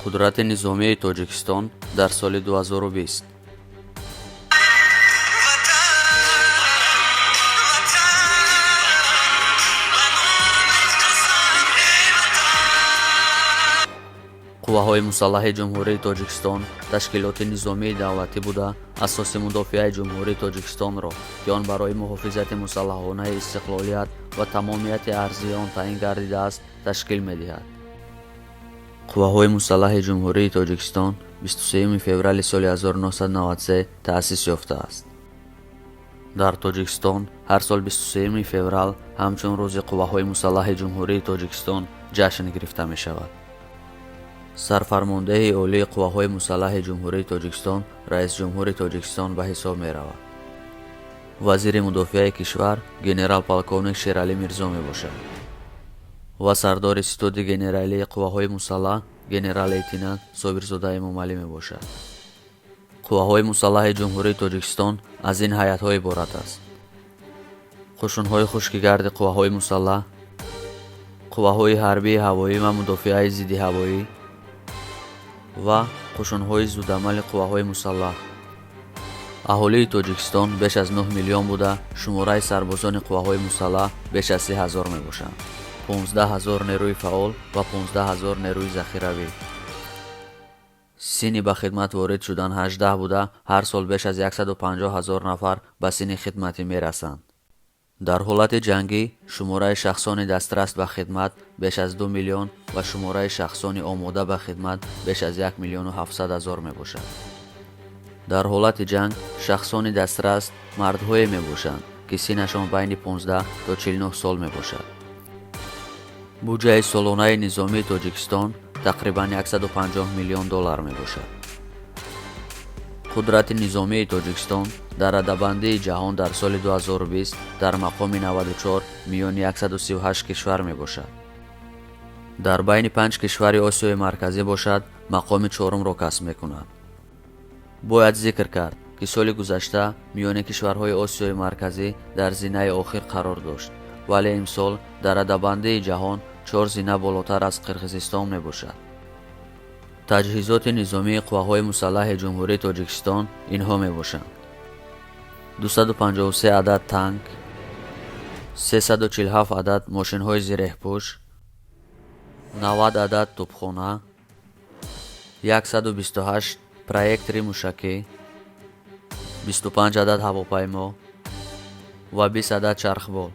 Қудрати низомии Тоҷикистон дар соли 2020. Қувваҳои мусаллаҳи Ҷумҳурии Тоҷикистон ташкилоти низомии давлатӣ буда, асоси мудофиаи Ҷумҳурии Тоҷикистонро, ки он барои муҳофизати мусаллаҳонаи истиқлолият ва тамомияти арзии он таъин гардидааст, ташкил медиҳад. Қувваҳои мусаллаҳи Ҷумҳурии Тоҷикистон 23 феврали соли 1993 таъсис ёфтааст. Дар Тоҷикистон ҳар сол 23 феврал ҳамчун Рӯзи Қувваҳои мусаллаҳи Ҷумҳурии Тоҷикистон ҷашн гирифта мешавад. Сарфармондеҳи олии Қувваҳои мусаллаҳи Ҷумҳурии Тоҷикистон раисҷумҳури Тоҷикистон ба ҳисоб меравад. Вазири мудофиаи кишвар генерал-полковник Шералӣ Мирзо мебошад ва сардори ситоди генералии Қувваҳои мусаллаҳ генерал-лейтенант Собирзода Эмомалӣ мебошад. Қувваҳои мусаллаҳи Ҷумҳурии Тоҷикистон аз ин ҳайатҳо иборат аст: қӯшунҳои хушкигарди қувваҳои мусаллаҳ, қувваҳои ҳарбии ҳавоӣ ва мудофиаи зиддиҳавоӣ ва қӯшунҳои зудамали қувваҳои мусаллаҳ. Аҳолии Тоҷикистон беш аз 9 миллион буда, шумораи сарбозони қувваҳои мусаллаҳ беш аз 30 ҳазор мебошанд: 15 ҳазор нерӯи фаъол ва 15 ҳазор нерӯи захиравӣ. Синни ба хидмат ворид шудан 18 буда, ҳар сол беш аз 150 ҳазор нафар ба синни хидматӣ мерасанд. Дар ҳолати ҷангӣ шумораи шахсони дастрас ба хидмат беш аз 2 миллион ва шумораи шахсони омода ба хидмат беш аз 1 миллиону 700 ҳазор мебошад. Дар ҳолати ҷанг шахсони дастрас мардҳое мебошанд, ки синнашон байни 15 то 49 сол мебошад. Буҷаи солонаи низомии Тоҷикистон тақрибан 150 миллион доллар мебошад. Қудрати низомии Тоҷикистон дар радабандии ҷаҳон дар соли 2020 дар мақоми 94 миёни 138 кишвар мебошад. Дар байни панҷ кишвари Осиёи Марказӣ бошад, мақоми чорумро касб мекунад. Бояд зикр кард, ки соли гузашта миёни кишварҳои Осиёи Марказӣ дар зинаи охир қарор дошт, вале имсол дар радабандии ҷаҳон чор зина болотар аз Қирғизистон мебошад. Таҷҳизоти низомии Қувваҳои мусаллаҳи Ҷумҳурии Тоҷикистон инҳо мебошанд: 253 адад танк, 347 адад мошинҳои зиреҳпӯш, 90 адад тӯбхона, 128 проектори мушакӣ, 25 адад ҳавопаймо ва 20 адад чархбол.